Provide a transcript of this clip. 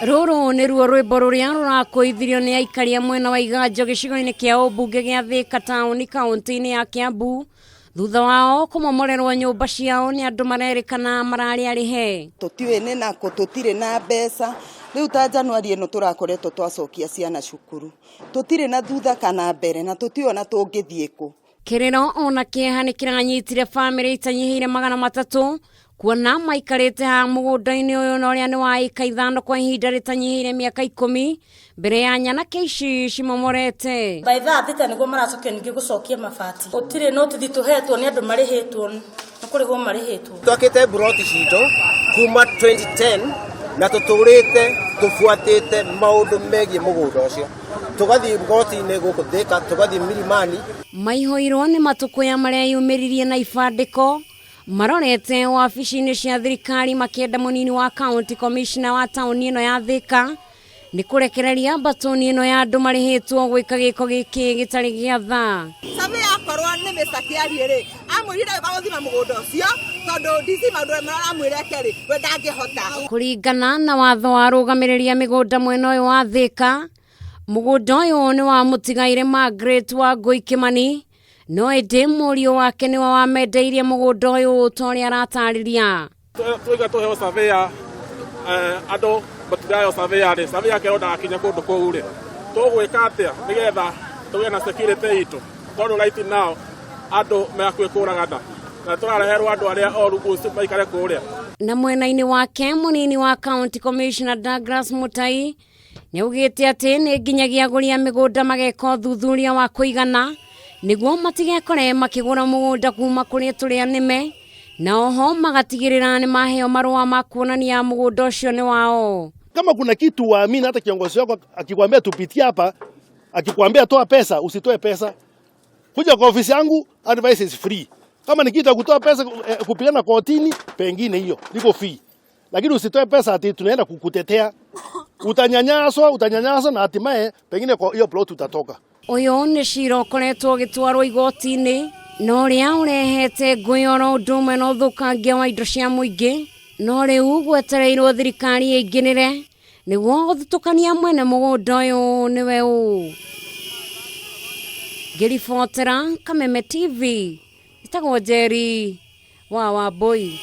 Rũrũ nĩruo rwĩmbo rũrĩa rũrakũithirio nĩ aikari a mwena wa Iganjo gĩcigo-inĩ kĩa ũmbunge gĩa Thĩka taũni kaũntĩ-inĩ ya Kĩambu thutha wao kũmomorerwo nyũmba ciao nĩ andũ marerĩkana mararĩ arĩhe. Tũtiũĩ nĩ nakũ, tũtirĩ na mbeca. Rĩu ta Januari ĩno tũrakoretwo twacokia ciana cukuru. Tũtirĩ na thutha kana mbere na tũtiũĩ ona tũngĩthiĩ kũ. Kĩrĩro ona kĩeha nĩ kĩranyitire bamĩrĩ itanyihĩire 300 kuona maikarĩte haha mũgũnda-inĩ ũyũ na ũrĩa nĩ wa ĩka 5 kwa ihinda rĩtanyihĩire mĩaka 10 mbere ya nyanake ici cimomorete. By thaa 6 nĩguo maracokio ningĩ gũcokia mabati. Gũtirĩ notithi tũhetwo nĩ andũ marĩhĩtwo, nĩ kũrĩhwo marĩhĩtwo. Twakĩte mburoti citũ kuma 2010 na tũtũrĩte tũbuatĩte maũndũ megiĩ mũgũnda ũcio. Tũgathiĩ goti-inĩ gũkũ Thĩka, tũgathiĩ Milimani. Maihũirwo nĩ matũkũya mareyumĩririe na ibandĩko marorete wabici-inĩ cia thirikari makĩenda mũnini wa county commissioner wa taũni ĩno ya Thĩka nĩ kũrekereria mbatũni ĩno ya andũ marĩhĩtwo gwĩka gĩko gĩkĩ gĩtarĩ gĩa tha. Survey akorwo nĩ Mr. Kĩarie rĩ, amwĩrire agĩũka gũthima mũgũnda ũcio tondũ DC maũndũ marĩa aramwĩra eke rĩ, we ndangĩhota. Kũringana na watho wa arũgamĩrĩri a mĩgũnda mwena ũyũ wa Thĩka, mũgũnda ũyũ nĩ wa mũtigaire Margaret Wangũi Kĩmani, no ĩndĩ mũriũ wake nĩwe wamendeirie mũgũnda ũyũ ta ũrĩa aratarĩria. Tuiga tuheo surveyor, andũ matiraheo surveyor rĩ, surveyor akerwo ndagakinye kũndũ kũu rĩ, tũgwĩka atĩa nĩgetha tũgĩe na security itũ? Tondũ right now andũ me hakuhĩ kũragana na tũrareherwo andũ arĩa oru maikare kũrĩa. Na mwena-inĩ wake mũnini wa county commissioner Douglas Mutai nĩaugĩte atĩ nĩ nginyagia agũri a mĩgũnda mageka ũthuthuria wa kũigana nĩguo matigekore makĩgũra mũgũnda kuma kũrĩ tũrĩa nĩme, na oho magatigĩrĩra nĩ maheo marũa ma kuonania mũgũnda ũcio nĩ wao. Kama kuna kitu waamini, hata kiongozi wako akikwambia tupitie hapa, akikwambia toa pesa, usitoe pesa. Kuja kwa ofisi yangu, advice is free. Kama ni kitu ya kutoa pesa, kupigana kotini, pengine hiyo liko fee. Lakini usitoe pesa ati tunaenda kukutetea. Utanyanyaswa, utanyanyaswa na hatimaye pengine kwa hiyo plot utatoka. Ũyũ nĩ cira ũkoretwo ũgĩtwarwo igoti-inĩ na ũrĩa ũrehete ngũĩ oro ũndũ ũmwe na ũthũkangia wa indo cia mũingĩ, no rĩu gwetereirwo thirikari ĩingĩrĩre nĩguo gũthutũkania mwene mũgũnda ũyũ nĩwe ũ. Ngĩribotera Kameme TV, ĩtagwo Njeri wa Wambui.